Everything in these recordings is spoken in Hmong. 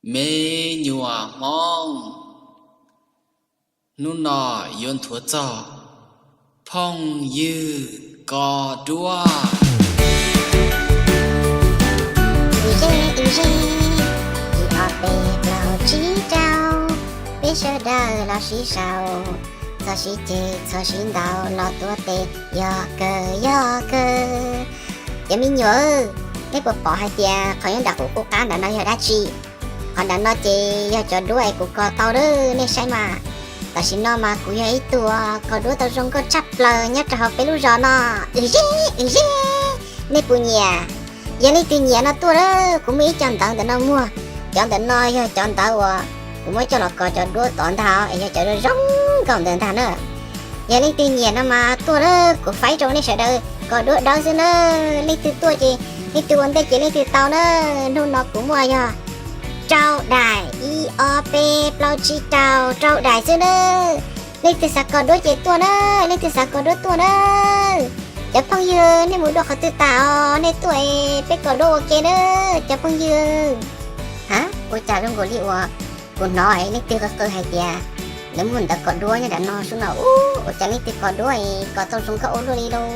Me nyuam Hmoob, hnub no yuav nthuav txog phooj ywg kos duab. Peb sawv daws los sib sau, txhob sib ceg txhob sib ntaus los tuav tes, yog kawg yog kawg. Cov me nyuam, nej puas pom hais tias qhov nyob nram qub qab ntawm no yog dab tsi? Qhov nram no ces yog cov duab es kuv kos tau lawm, nej saib mas. Tam sim no mas kuv yog ib tug kos duab tau zoo nkauj tshaj plaws nyob rau hauv peb lub zos no. Wb ze, wb ze, nej puas nyiam? Yog leej twg nyiam no tuaj lawm, kuv muaj ib co ntawv ntawm no muag. Cov ntawm no yog cov ntawv uas kuv muab coj los kos cov duab tod ntag, es yog cov zoo nkauj ntawd ntag na. Yog leej twg nyiam no mas tuaj lawm, kuv faib rau nej sawv daws kos duab dawb xwb na. Leej twg tuaj ces leej twg ua ntej ces leej twg tau na. Hnub no kuv muaj yog rau daim, ib ob peb plaub tsib rau, rau daim xwb na. Leej twg xav kos duab ces tuaj na, leej twg xav kos duab tuaj na. Cov phooj ywg, nej mus dua qhov twg tas os, nej tuaj es peb kos duab ua ke na, cov phooj ywg. Ha, ua cas zoo nkaus li uas kuv hnov leej twg qw qw hais tias lawv muaj ntawv kos duab nyob nram no xwb no. Ua cas leej twg kos duab es kos tau zoo nkauj ua luaj li lauj?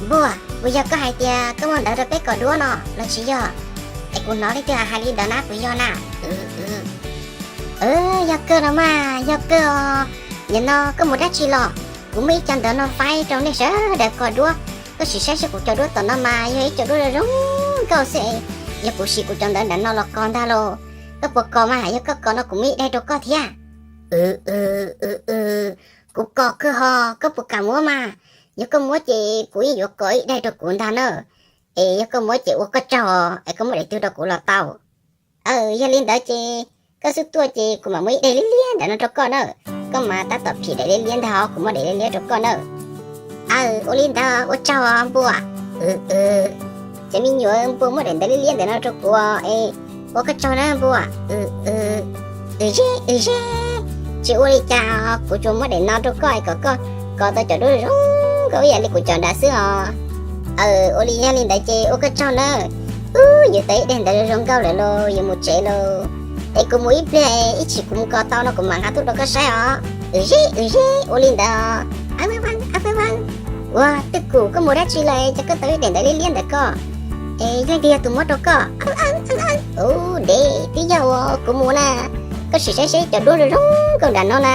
Npua, puas yog koj hais tias koj muaj ntawv rau peb kos duab no los tsis yog? Es kuv hnov leej twg hais li ntawd na, puas yog na? Yog kawg los mas, yog kawg os. Nim no koj mus dab tsi los? Kuv muaj ib co ntawv no faib rau nej sawv daws kos duab. Koj sim saib seb kuv cov duab tom no mas yog ib co duab zoo zoo nkauj xwb. Yog kuv siv kuv cov ntawv nram no los kos ntag lauj. Koj puas kos mas? Yog koj kos no kuv muab ib daim rau koj thiab. Kuv kos kawg hos, koj puas kam muab mas? Yog koj muab ces kuv yeej yuav kos ib daim rau kuv ntag na. Es yog koj muab ces ua koj tsaug, es koj muab daim twg rau kuv los tau. Aw, yog li ntawd ces koj xub tuaj ces kuv mam muab ib daim liab liab ntawm no rau koj na. Koj mas tab tom phim daim liab liab ntag, kuv muab daim liab liab rau koj na. Aw, ua li ntawd ua tsaug npua. Ces me nyuam, npua muab daim ntawv liab liab ntawm no rau kuv es ua koj tsaug na npua. Wb ze, wb ze, tsis ua li cas, kuv tsuas muab daim no rau koj es kom koj kos tau cov duab zoo nkauj ib yam li kuv cov nrad xwb os. Aw, ua li, yog li ntawd ces ua koj tsaug na. Wb yuav tau ib daim ntawv zoo nkauj lawm los yuav mus tsev lauj. Es kuv mus ib pliag, ib chim kuv mus kos tau no kuv mam nqa tuaj rau koj saib os. Wb ze, wb ze, ua li ntawd. Ua, twj kum, koj mus dab tsi lawm es cas koj tau ib daim ntawv liab liab ntawm koj? Es leej twg yog tus muab rau koj? Ub, deb, twb yog uas kuv mus na. Koj sim saib seb cov duab zoo zoo nkauj nram no na.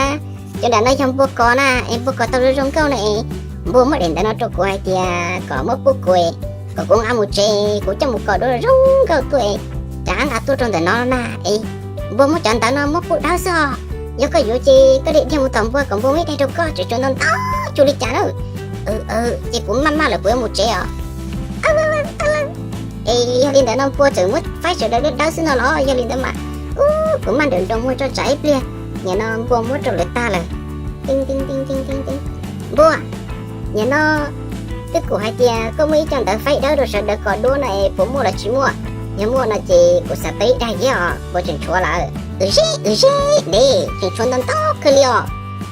Cov nram no yog npua kos na, es npua kos tau zoo zoo nkauj na es npua muab daim ntawv no rau kuv hais tias kom muab pub kuv, kom kuv nqa mus tsev, kuv coj mus kos duab zoo nkauj tuaj es rov qab nqa tuaj rau ntawm no na. Es npua muab cov ntawv no muab pub dawb xwb os. Yog koj yuav ces koj dhia dhia mus tom npua kom npua muab ib daim rau koj, tseem tshuav ntau ntau cuag li cas na. Ces kuv maj maj lawm, kuv yuav mus tsev os. Es yog li ntawd no npua tseem muab faib sawv daws dawb dawb xwb no los? Yog li ntawd mas, ub, kuv maj nrawm nroos mus tso tsam ib pliag, nim no npua muab rau lawv tag lawm. Npua, nim no twb kuv hais tias koj muaj ib co ntawv faib dawb rau sawv daws kos duab no es puas muaj los tsis muaj? Yog muaj no ces kuv xav tau ib daim thiab os, npua tseem tshuav lawm. Wb ze, wb ze, deb, tseem tshuav ntau ntau kawg li os.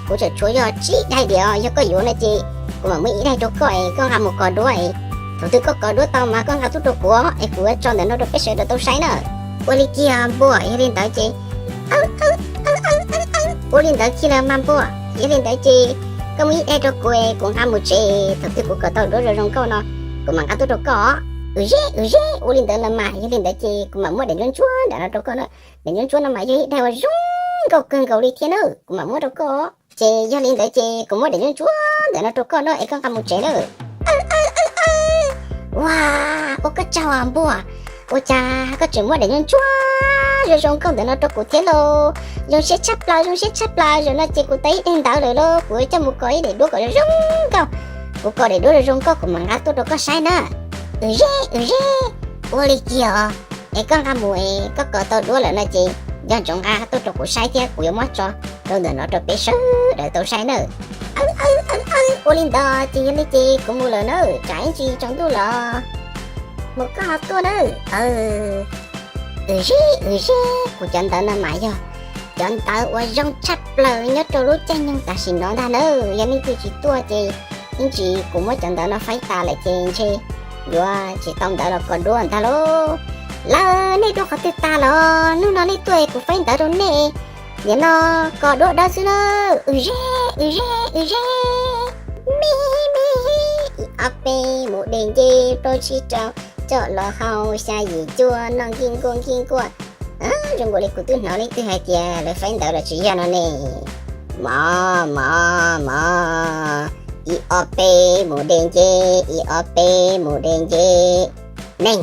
Kuv tseem tshuav yog tsib daim diam, yog koj yuav no ces kuv mam muab ib daim rau koj es koj nqa mus kos duab es thaum twg koj kos duab tau mas koj nqa tuaj rau kuv es kuv yuav tso ntawm no rau peb sawv daws tau saib na. Ua li kiag npua, yog li ntawd ces, ua li ntawd kiag los mas npua. Yog li ntawd ces koj muab ib daim rau kuv es kuv nqa mus tsev, thaum twg kuv kos tau duab zoo zoo nkauj no kuv mam nqa tuaj rau koj. Wb ze, wb ze, ua li ntawd los mas. Yog li ntawd ces kuv mam muab daim ntsuab ntsuab ntawm no rau koj na. Daim ntsuab ntsuab no mas yog ib daim uas zoo nkauj kawg nkaus li thiab na, kuv mam muab rau koj. Ces yog li ntawd ces kuv muab daim ntsuab ntsuab ntawm no rau koj na es koj nqa mus tsev na. Ua, ua koj tsaug npua, ua cas koj tseem muab daim ntsuab ntsuab zoo zoo nkauj ntawm no rau kuv thiab lauj? Zoo siab tshaj plaws, zoo siab tshaj plaws. Zaum no ces kuv tau ib daim ntawv lawm lauj, kuv yuav coj mus kos ib daim duab kom zoo zoo nkauj. Kuv kos daim duab zoo zoo nkauj kuv mam nqa tuaj rau koj saib na. Wb ze, wb ze, ua li kiag os. Es koj nqa mus es koj kos tau duab lawm no ces nco ntsoov nqa tuaj rau kuv saib thiab kuv yuav muab tso rau ntawm no rau peb sawv daws tau saib na. Ua li ntawd ces yog li ces kuv mus lawm na, tsam ib ntsis tsaus ntuj los mus koj ho tuaj na. Wb ze, wb ze, kuv cov ntawv no mas yog cov ntawv uas zoo tshaj plaws nyob rau lub caij nyoog tam sim no ntag na. Yog leej twg tsis tuaj ces ib ntsis kuv muab cov ntawv no faib tas lawm ces ntshe yuav tsis tau ntawv los kos duab ntag lauj. Lawv, nej tuaj qhov twg tag los? Hnub no nej tuaj kuv faib ntawv rau nej, nim no kos duab dawb xwb na. Ws zeb, ws zeb, ws zeb. Me me, ib ob peb mus de nce, plaub tsib rau coj los hau, xya yim cuaj noj nkij nkuaj nkij nkuaj. Zoo nkaus li kuv twb hnov leej twg hais tias lawv faib ntawv los tsis yog no ne. Mov, mov, mov, ib ob peb mus de nce, ib ob peb mus de nce. Neeg,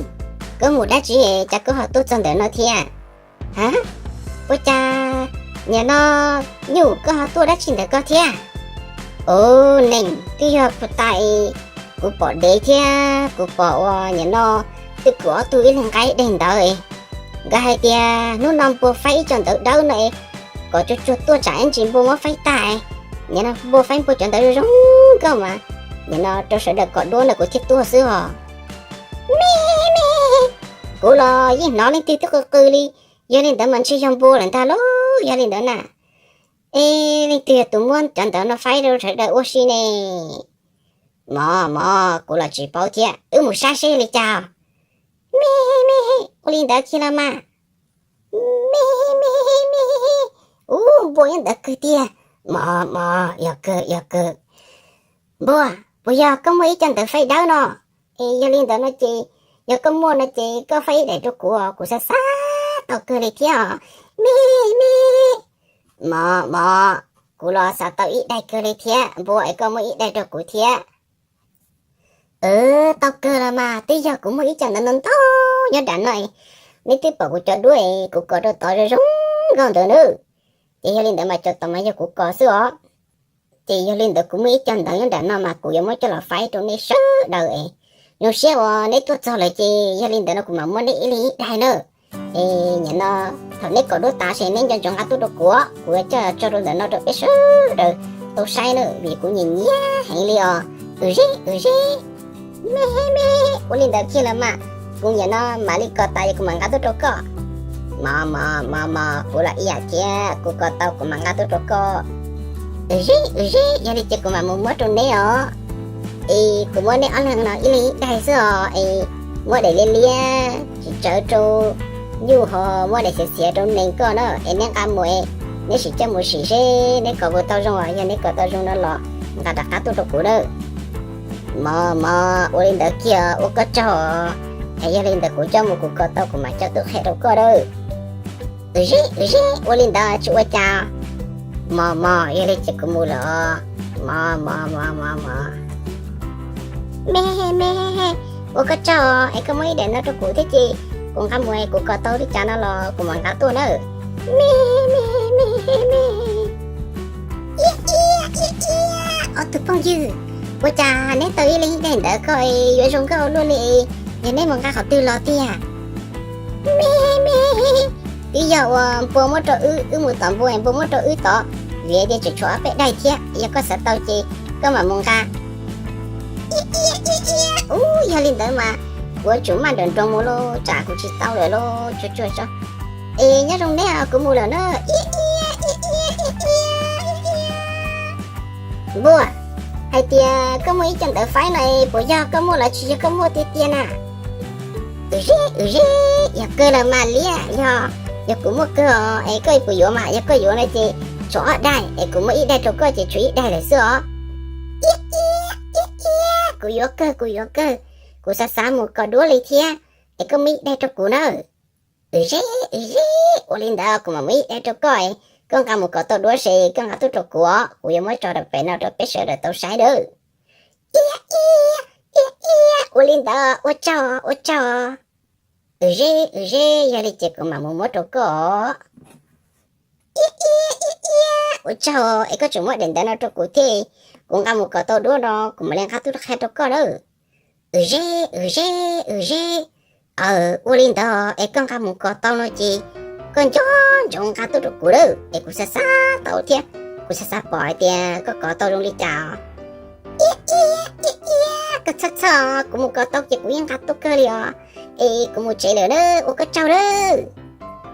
koj mus dab tsi cas koj ho tuaj txog ntawm no thiab? Ha, ua cas nim no nyuj koj ho tuaj dab tsi ntawm koj thiab? Ub, neeg, twb yog puag ta kuv pom dev thiab kuv pom ua nim no twb kuv ob tug ib leeg nqa ib daim ntawv, nkawd hais tias hnub no npua faib ib co ntawv dawb no, kom tsuag tsuag tuaj tsam ib ntsis npua muab faib tag, nim no npua faib npua cov ntawv zoo zoo nkauj mas nim no rau sawv daws kom duab no kuv thiaj tuaj xwb os. Me me, kuv los yeej hnov leej twg twb qw qw li, yog li ntawd mas ntshe yog npua lawm ntag lauj, yog li ntawd na. Es leej twg yog tus muab cov ntawv no faib rau sawv daws ua si ne? Mov, mov, kuv los tsis paub thiab, wb mus saib seb li cas. Me me, ua li ntawd kiag los mas. Me me me, ub, npua nyob ntawd kawg tiag. Mov, mov, yog kawg, yog kawg. Npua, puas yog koj muaj ib co ntawv faib dawb no? Es yog li ntawd no ces, yog koj muaj no ces koj faib ib daim rau kuv, kuv xav xav tau kawg li thiab os. Me me, mov, mov, kuv los xav tau ib daim kawg li thiab, npua es koj muab ib daim rau kuv thiab. Tau kawg los mas, twb yog kuv muaj ib co ntawv ntau ntau nyob nram no, neb twb pom kuv cov duab es kuv kos rau tod zoo zoo nkauj ntawd na. Ces yog li ntawd mas cov tod mas yog kuv kos xwb os. Ces yog li ntawd kuv muaj ib co ntawv nyob nram no mas kuv yuav muab coj los faib rau nej sawv daws es zoo siab uas neb tuaj txog lawm ces yog li ntawd no kuv mam muab neb ib leeg ib daim na. Es nim no thaum neb kos duab tas ces neb nco ntsoov nqa tuaj rau kuv, kuv yuav coj tso rau ntawm no rau peb sawv daws tau saib na, vim kuv nyiam nyiam heev li os. Wb zeb, wb zeb. Me me, ua li ntawd kiag los mas, kuv nim no mam li kos tas es kuv mam nqa tuaj rau koj. Mov, mov, mov, mov, kuv los ib yam thiab, kuv kos tau kuv mam nqa tuaj rau koj. Wb zeb, wb zeb, yog li ces kuv mam mus muab rau neb os. Es kuv muab neb ob leeg no ib leeg ib daim xwb os, es muab daim liab liab tsis tsawv rau nyuj ho muab daim xiav xiav rau nees koj na, es neb nqa mus es neb sim coj mus sim seb neb kos puas tau zoo os, yog neb kos tau zoo no los nqa rov qab tuaj rau kuv na. Mov, mov, ua li ntawd kiag ua koj tsaug os. Es yog li ntawd kuv coj mus kuv kos tau kuv mam coj tuaj qhia rau koj na. Wb zeb, wb zeb, ua li ntawd tsis ua cas. Mov, mov, yog li ces kuv mus lawm os. Mov, mov, mov, mov, mov. Me me, ua koj tsaug os, es koj muab ib daim no rau kuv thiab ces kuv nqa mus es kuv kos tau li cas no los kuv mam nqa tuaj na. Me me me me. Iab iab iab iab, ob tug phooj ywg, ua cas neb tau ib leeg ib daim ntawv ko yuav zoo nkauj ua luaj li, yog neb mus nqa qhov twg los tiag? Me me, twb yog uas npua muab rau wb, wb mus tom npua npua muab rau wb tod, vim tias tseem tshuav ob peb daim thiab, yog koj xav tau ces koj mam mus nqa. Iab iab iab iab, ub, yog li ntawd mas kuv yuav tsum maj nroos nroos mus lauj, tsam kuv tsis tau lawm lauj, tsuag tsuag tso. Es nyob zoo neb os, kuv mus lawm na. Iab iab iab iab iab iab. Npua, hais tias koj muaj ib co ntawv faib no es puas yog koj muaj los tsis yog koj muaj tiag tiag na? Wb zeb, wb zeb, yog kawg los mas liab, yog, yog kuv muaj kawg os, es koj puas yuav mas, yog koj yuav no ces tshuav ob daim, es kuv muab ib daim rau koj ces tshuav ib daim lawm xwb os. Iab iab iab iab, kuv yuav kawg, kuv yuav kawg, kuv xav xav mus kos duab li thiab, es koj muab ib daim rau kuv na. Wb zeb, wb zeb, ua li ntawd kuv mam muab ib daim rau koj, koj nqa mus kos tau duab ces koj nqa tuaj rau kuv, kuv yuav muab tso rau pem no rau peb sawv daws tau saib nawb. Iab iab iab iab, ua li ntawd ua tsaug, ua tsaug. Wb zeb, wb zeb, yog li ces kuv mam mus muab rau koj. Iab iab iab iab, ua tsaug, es koj tseem muab daim ntawv no rau kuv thiab, kuv nqa mus kos tau duab no kuv mam li nqa tuaj qhia rau koj nawb. Wb zeb, wb zeb, wb zeb, aw, ua li ntawd es koj nqa mus kos tau no ces koj nco ntsoov nqa tuaj rau kuv lawm es kuv xav xav tau thiab, kuv xav xav pom hais tias koj kos tau zoo li cas. Iab iab iab iab, koj txhob txhawj, kuv mus kos tau ces kuv yeej nqa tuaj kawg li os. Es kuv mus tsev lawm na, ua koj tsaug nawb.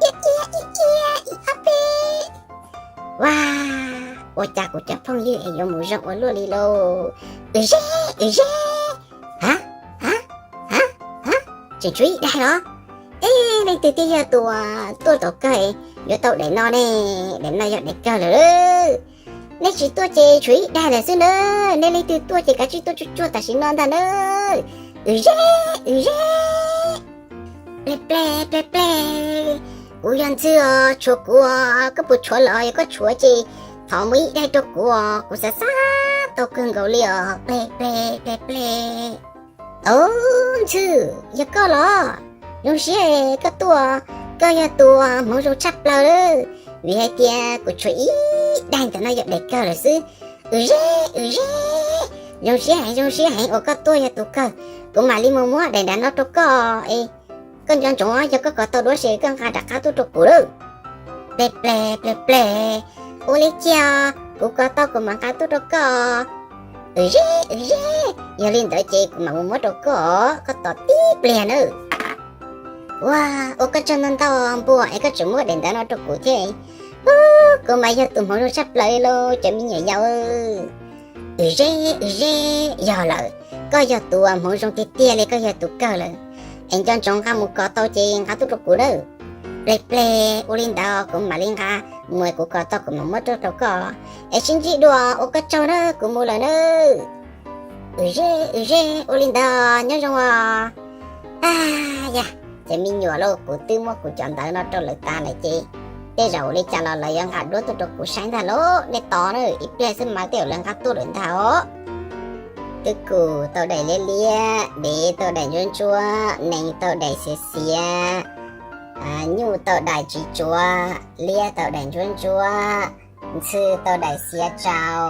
Iab iab iab iab, ib ob peb. Ua, ua cas kuv cov phooj ywg es yuav mus zoo ua luaj li lauj. Wb zeb, wb zeb. Ha, ha, ha, ha, tseem tshuav ib daim los? E, Leej twg thiaj yog tus tuaj tom kawg yuav tau daim no ne? Daim no yog daim kawg lawm. Nej tsis tuaj ces tshuav ib daim lawm xwb na. Nej leej twg tuaj ces kav tsij tuaj tsuag tsuag tam sim no ntag na. Wb ze, wb ze. Ple ple ple ple, kuv yog Ntxwg os, tshuav kuv os. Koj puas tshuav los? Yog koj tshuav ces thov muab ib daim rau kuv os, kuv xav xav tau kawg nkaus li os. Ple ple ple ple. Au, Ntxwg, yog koj los? Zoo siab koj tuaj, koj yog tus hmoov zoo tshaj plaws lawm, vim hais tias kuv tshuav ib daim ntawm no yog daim kawg lawm xwb. Wb ze, wb ze. Zoo siab heev, zoo siab heev uas koj tuaj yog tus kawg. Kuv mam li mus muab daim nrad no rau koj es koj nco ntsoov, yog koj kov tau duab ces koj nqa rov qab tuaj rau kuv lawm. Ple ple ple ple, ua li cas kuv kov tau kuv mam nqa tuaj rau koj. Wb ze, wb ze. Yog li ntawd ces kuv mam mus muab rau koj, koj tos tib pliag nawb. Ua, ua koj tsaug ntau ntau npua es koj tseem muab daim ntawv no rau kuv thiab. Ub, kuv mas yog tus hmoov zoo tshaj plaws li lauj cov me nyuam yaus. Wb ze, wb ze, yog lawm, koj yog tus hmoov zoo tiag tiag li, koj yog tus kawg lawm. Es nco ntsoov nqa mus kov tau ces nqa tuaj rau kuv nawb. Ple ple, ua li ntawd kuv mam li nqa mus, kuv kov tau kuv mam muab rau koj. Es sib ntsib dua, ua koj tsaug na, kuv mus lawm nawb. Wb ze, wb ze, ua li ntawd nyob zoo os. Yog, ces me nyuam lauj, kuv twb muab kuv cov ntawv no rau lawv tas lawm ces tej zaum ua li cas los lawv yuav nqa duab tuaj rau kuv saib ntag lauj. Nej tos na, ib pliag xwb mas tej zaum lawv nqa tuaj lawm ntag os. Twb kum tau daim liab liab, dev tau daim ntsuab ntsuab, nees tau daim xiav xiav, nyuj tau daim tsis tsuav, liab tau daim ntsuab ntsuab, ntxhw tau daim xiav tsau,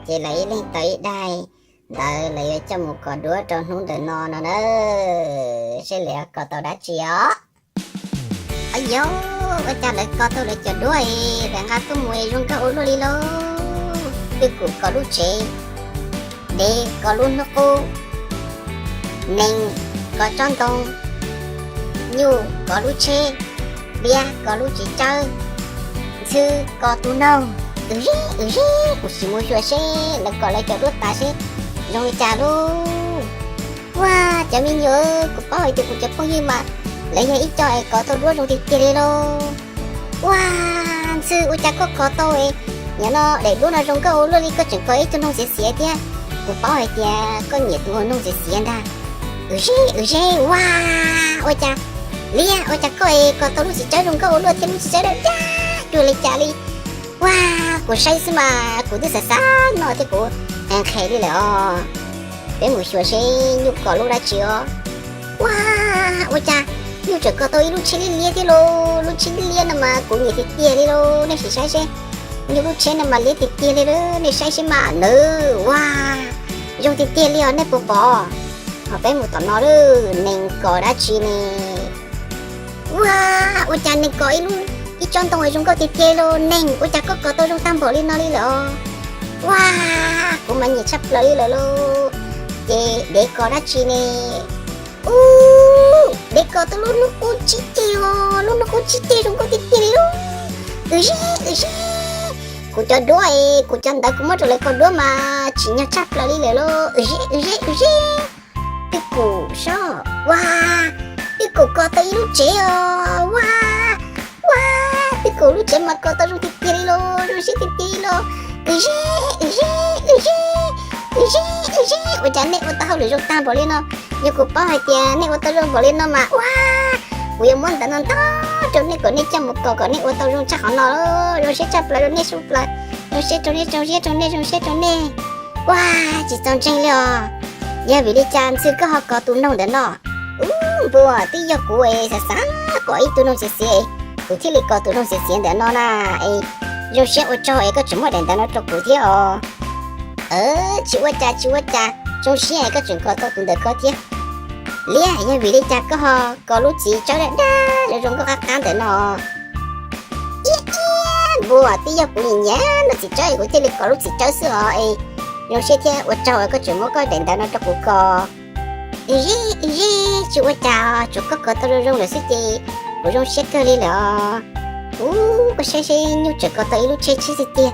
ces lawv ib leeg tau ib daim ntawv, lawv yuav coj mus kov duab rau hnub ntawm no no na. Seb lawv yuav kov tau dab tsi os. Aub yos, ua cas lawv kov tau lawv cov duab es lawv nqa tuaj mus es zoo nkauj ua luaj li lauj. Twb kum kov lub tsev, dev kov lub hnub qub, nees kov tsob ntoo, nyuj kov lub tsheb, liab kov lub txiv tsawb, ntxhw kov tus noog. Wb ze, wb ze, kuv sim mus xyuas seb lawv kov lawv cov duab tas seb zoo li cas lauj. Ua, cov me nyuam, kuv paub hais tias kuv cov phooj ywg mas lawv yog ib co es kov tau duab zoo tiag tiag li lauj. Ua, ntxhw, ua cas koj kov tau es nim no daim duab no zoo nkauj ua luaj li, koj tseem kov ib tug noog xiav xiav thiab. Kuv paub hais tias koj nyiam tus noog xiav xiav ntag. Wb ze, wb ze, ua, ua cas, liab, ua cas koj es kov tau lub txiv tsawb zoo nkauj ua luaj thiab lub txiv tsawb daj daj cuag li cas li. Ua, kuv saib xwb mas kuv twb xav xav no thiab kuv nqhis li lawm os. Peb mus xyuas seb nyuj kov lub dab tsi os. Ua, ua cas nyuj tseem kov tau ib lub tsheb liab liab thiab lauj. Lub tsheb liab liab no mas kuv nyiam tiag tiag li lauj. Nej sim saib seb, nyuj lub tsheb no mas liab tiag tiag li lauj. Nej saib seb mas nawb, ua, zoo tiag tiag li os, nej puas pom? Ho peb mus tom no lawm, nees kov dab tsi ne? Ua, ua cas nees kov ib lub, ib tsob ntoo zoo nkauj tiag tiag li lauj. Nees, ua cas koj kov tau zoo tag npaum li no li lawm os? Ua, kuv mas nyiam tshaj plaws li lawm lauj. Ces dev kov dab tsi ne? Ub, dev kov tau lub hnub qub tsib ceg os, lub hnub qub tsib ceg zoo nkauj tiag tiag li lauj. Wb ze, wb ze, kuv cov duab es kuv cov ntawv kuv muab rau lawv kov duab mas tsim nyog tshaj plaws li lawm lauj. Wb ze, wb ze, wb ze. Twb kum sob, ua, twb kum kov tau ib lub tsev os, ua, ua, twb kum lub tsev mas kov tau zoo tiag tiag li lauj, zoo siab tiag tiag li lauj. Wb ze, wb ze, wb ze, wb ze, wb ze, ua cas nej ua tau hauj lwm zoo tag npaum li no? Yog kuv paub hais tias nej ua tau zoo npaum li no mas, ua, kuv yuav muab ntawv no ntau rau nej kom nej coj mus kov kom nej ua tau zoo tshaj qhov no. Zoo siab tshaj plaws rau nej sub plaws, zoo siab rau nej, zoo siab rau nej, zoo siab rau nej. Ua, tsis txaus ntseeg li os. Yog vim li cas ntxhw koj ho kov tus noog ntawm no? Ub, npua, twb yog kuv es xav xav kov ib tug noog xiav xiav, kuv thiaj li kov tus noog xiav xiav ntawm no na. Es zoo siab ua tsaug es koj tseem muab daim ntawv no rau kuv thiab os. Tsis ua cas, tsis ua cas, zoo siab es koj tseem kov tau tus ntawm koj thiab. Liab, yog vim li cas koj ho kov lub txiv tsawb daj daj zoo zoo nkauj qab qab ntawm no? Iab iab, npua, twb yog kuv nyiam nyiam lub txiv tsawb es kuv thiaj li kov lub txiv tsawb xwb os. Es zoo siab thiab ua tsaug es koj tseem muab koj daim ntawv no rau kuv kov. Ib zeb ib zeb, tsis ua cas, tsuas koj kov tau zoo zoo lawm xwb ces kuv zoo siab kawg li lawm os. Ub, koj saib seb, nyuj tseem kov tau ib lub tsheb tshiab tiag tiag.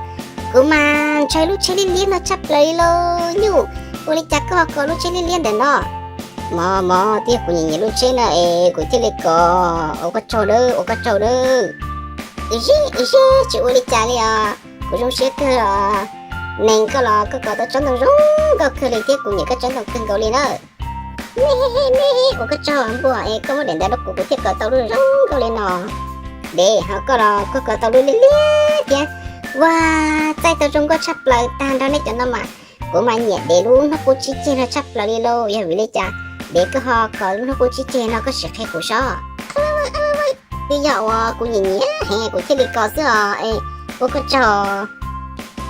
Kuv mas ntshaw lub tsheb liab liab no tshaj plaws li lauj. Nyuj, ua li cas koj ho kov lub tsheb liab liab ntawm no? Mog mog, twb yog kuv nyiam nyiam lub tsheb no es kuv thiaj li kos. Ua koj tsaug nawb, ua koj tsaug nawb. Wb zeb wb zeb tsis ua li cas li os, kuv zoo siab kawg os. Nees, koj los koj kos tau tsob ntoo zoo nkauj kawg li thiab kuv nyiam koj tsob ntoo kawg nkaus li na. Me me, ua koj tsaug npua es koj muab daim ntawv rau kuv kuv thiaj kos tau lub zoo nkauj li no. Dev, ho koj los koj kos tau lub liab liab thiab. Ua, txaij tau zoo nkauj tshaj plaws tag nrho nej cov no mas. Kuv mas nyiam dev lub hnub qub tsib ceg no tshaj plaws li lauj, yog vim li cas dev koj ho kos lub hnub qub tsib ceg no koj sim qhia kuv sob. Twb yog uas kuv nyiam nyiam heev kuv thiaj li kos xwb os. Ua koj tsaug.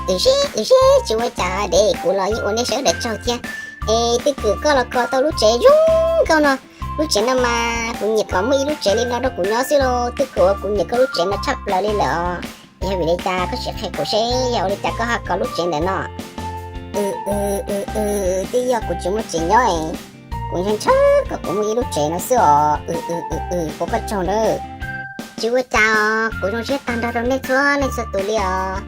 Wb zeb wb zeb tsis ua cas, dev kuv los yeej ua nej sawv daws tsaug thiab. Es twb kws koj los kos tau lub tsev zoo nkauj no. Lub tsev no mas kuv nyiam kom muaj ib lub tsev li no rau kuv nyob xwb lauj, twb kws uas kuv nyiam koj lub tsev no tshaj plaws li lawm os. Yog vim li cas koj sim qhia kuv seb yog ua li cas koj ho kos lub tsev ntawm no. Wb wb wb, twb yog kuv tsis muaj tsev nyob es kuv ntshaw ntshaw kom kuv muaj ib lub tsev no xwb os. Wb wb wb, ua koj tsaug nawb. Tsis ua cas os, kuv zoo siab tag nrho rau nej txhua leej txhua tus li os.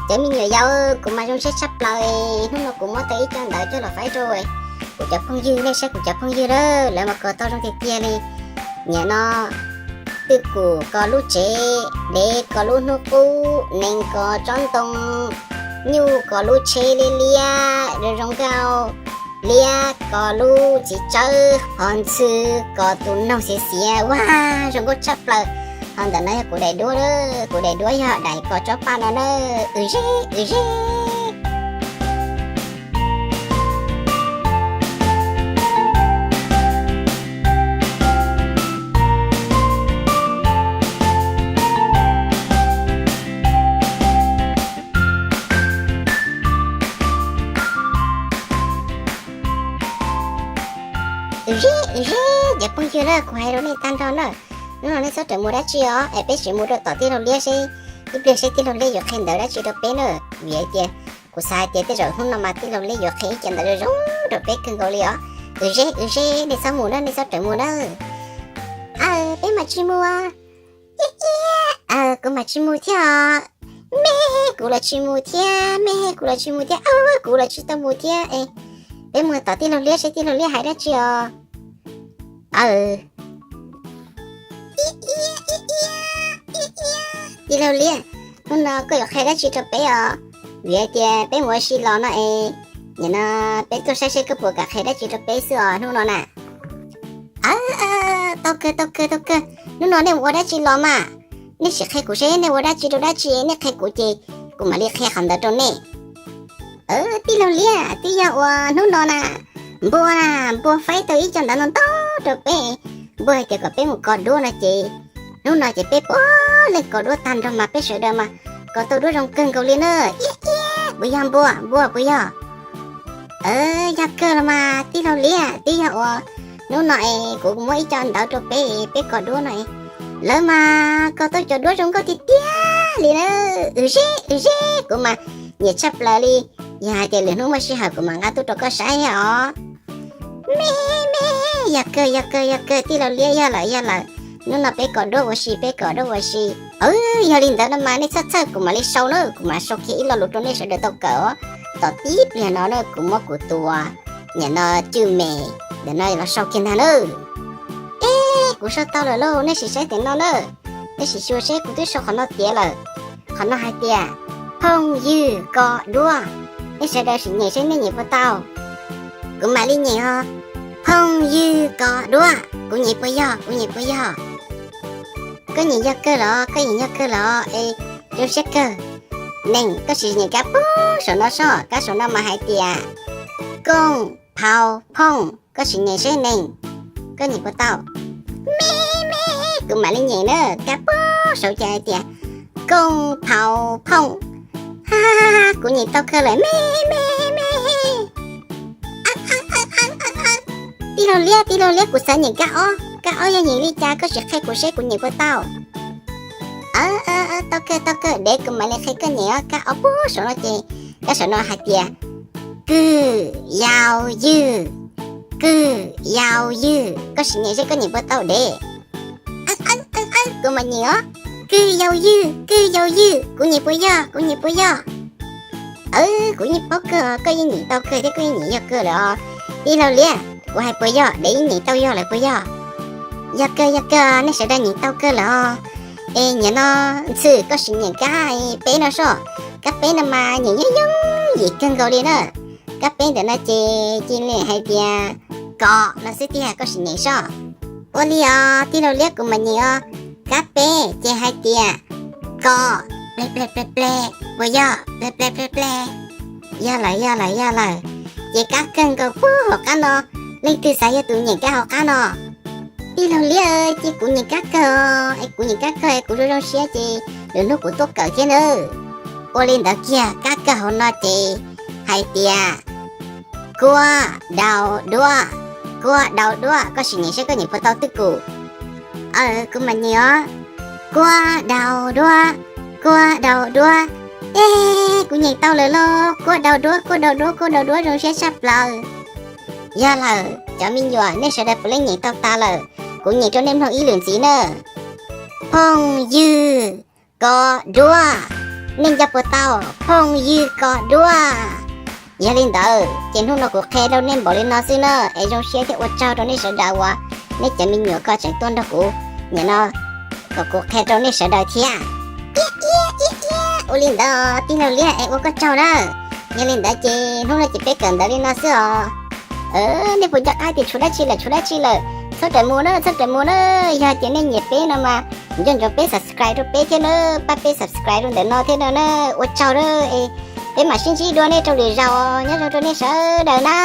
Cov me nyuam yaus, kuv mas zoo siab tshaj plaws, hnub no kuv muab tau ib co ntawv coj los faib rau kuv cov phooj ywg, nej saib kuv cov phooj ywg lawm, lawv mas kos tau zoo tiag tiag li. Nim no twb kws kos lub tsev, dev kos lub hnub qub, nees kos tsob ntoo, nyuj kos lub tsheb liab liab zoo zoo nkauj, liab kos lub txiv tsawb, ho ntxhw kos tus noog xiav xiav, ua zoo nkauj tshaj plaws. Ho ntawm no yog kuv daim duab, kuv daim duab yog daim kos tsob paj no na. Wb zeb wb zeb. Wb zeb wb zeb, cov phooj ywg na, kuv hais rau nej tag nrho na, hnub no nej txhob rawm mus dab tsi os, es peb sim mus rau tom tij laug liab seb, ib pliag seb tij laug liab yuav qhia ntawv dab tsi rau peb na. Vim hais tias kuv xav hais tias tej zaum hnub no mas tij laug liab yuav qhia ib co ntawv zoo zoo rau peb kawg nkaus li os. Wb zeb wb zeb, nej txhob mus na, nej txhob rawm mus na. Aw, peb mam tsis mus. Iab iab, aw, kuv mam tsis mus thiab os. Me, kuv los tsis mus thiab, me, kuv los tsis mus thiab, aw, kuv los tsis tau mus thiab. Es peb mus tom tij laug liab seb tij laug liab hais dab tsi os. Aw, tij laug liab, hnub no koj yuav qhia dab tsi rau peb os? Vim hais tias peb mus ua si los no es, nim no peb tuaj saib seb koj puas kam qhia dab tsi rau peb xwb os hnub no na. Aw, tau kawg tau kawg tau kawg, hnub no nej mus ua dab tsi los mas? Nej sim qhia kuv seb nej ua dab tsi rau dab tsi, nej qhia kuv ces kuv mam li qhia qhov ntawd rau nej. Tij laug liab, twb yog uas hnub no na, npua na, npua faib tau ib co ntawv ntau ntau rau peb. Npua hais tias kom peb mus kos duab no ces, hnub no ces peb puav leej kos duab tag nrho mas peb sawv daws mas kos tau duab zoo kawg nkaus li na. Iab iab, puas yog npua, npua puas yog? Yog kawg los mas tij laug liab, twb yog uas hnub no es kuv muab ib co ntawv rau peb, peb kos duab no es, lawv mas kos tau cov duab zoo nkauj tiag tiag li na. Wb zeb wb zeb, kuv mas nyiam tshaj plaws li. Yog hais tias lwm hnub muaj sij hawm kuv mam nqa tuaj rau koj saib os. Me me, yog kawg yog kawg yog kawg, tij laug liab, yog lawm yog lawm. Hnub no peb kos duab ua si, peb kos duab ua si. Yog li ntawd no mas nej txhob txhawj, kuv mam li sau na, kuv mam sau kiag ib lo lus rau nej sawv daws tau kawm os. Tom tib pliag no na kuv muab kuv tus, nim no cwj me ntawm no los sau kiag ntag na. Eb, kuv sau tau lawm lauj, nej sim saib tiam no na. Nej sim xyuas seb kuv twb sau qhov no tiav lawm. Qhov no hais tias phooj ywg kos duab. Nej sawv daws sim nyeem seb nej nyeem puas tau. Kuv mam li nyeem os. Phooj ywg kos duab, kuv nyeem puas yog, kuv nyeem puas yog? Koj nyeem yog kawg los, koj nyeem yog kawg los es zoo siab kawg. Nees, koj sim nyeem kab puag saum no sob, kab saum no mas hais tias kooj phau phooj, koj sim nyeem seb nees, koj nyeem puas tau? Me me, kuv mam li nyeem na, kab puag saum ces hais tias kooj phau phooj. Ha ha ha, kuv nyeem tau kawg lawm me me me. Tij laug liab, tij laug liab, kuv xav nyeem kab ob, kab ob yog nyeem li cas koj sim qhia kuv seb kuv nyeem puas tau. Tau kawg, tau kawg, dev kuv mam li qhia koj nyeem os, kab ob puag saum no ces, kab saum no hais tias kwj yau ywg, kwj yau ywg, koj sim nyeem seb koj nyeem puas tau dev. Kuv mam nyeem os. Kwj yau ywg, kwj yau ywg, kuv nyeem puas yog, kuv nyeem puas yog? Kuv yeej paub kawg, koj yeej nyeem tau kawg thiab koj yeej nyeem yog kawg lawm os. Tij laug liab, Kuv hais puas yog, dev ib nyeem tau yog lawm puas yog? Yog kawg, yog kawg, nej sawv daws nyeem tau kawg lawm os. Es nim no Ntxhw, koj sim nyeem kab peb no soj. Kab peb no mas nyeem yooj yooj yim kawg nkaus li na. Kab peb ntawm no ces cia li hais tias kos no xwb tiag, koj sim nyeem soj. Ua li os, tij laug Liab, kuv mam nyeem os. Kab peb ces hais tias kos, ple ple ple ple, puas yog? Ple ple ple ple. Yog lawm, yog lawm, yog lawm. Ces kab kawg nkaus puag hauv qab no, leej twg xav yog tus nyeem kab hauv qab no? Tij laug Liab, ces kuv nyeem kab kawg os, es kuv nyeem kab kawg es kuv zoo zoo siab ces lwm hnub kuv tuaj kawm thiab nawb. Ua li ntawd kiag, kab kawg hauv no ces hais tias kuab dau duab, kuab dau duab, koj sim nyeem saib koj nyeem puas tau twj kum. Aws, kuv mam nyeem os. Kuab dau duab, kuab dau duab. Ej, kuv nyeem tau lawm los, kuab dau duab, kuab dau duab, kuab dau duab, zoo siab tshaj plaws. Yog lawm cov me nyuam, nej sawv daws puav leej nyeem tau tas lawm, kuv nyeem rau nej mloog ib lwm ntxiv na. Phooj ywg kos duab, nej nco puas tau? Phooj ywg kos duab. Yog li ntawd ces hnub no kuv qhia rau nej npaum li no xwb na, es zoo siab thiab ua tsaug rau nej sawv daws uas nej cov me nyuam ko tseem tuaj nrog kuv nim no kom kuv qhia rau nej sawv daws thiab. Ua li ntawd tij laug Liab es ua koj tsaug na. Yog li ntawd ces hnub no ces peb kawm ntawv li no xwb os. Nej puas nco qab tias tshuav dab tsi lawm, tshuav dab tsi lawm, txhob rawm mus na, txhob rawm mus na. Yog tias nej nyiam peb no mas nco ntsoov peb subscribe rau peb thiab na, pab peb subscribe rau ntawm no thiab no na. Ua tsaug na, peb mam sib ntsib dua nej rau lwm zaus, nyob zoo rau nej sawv daws na.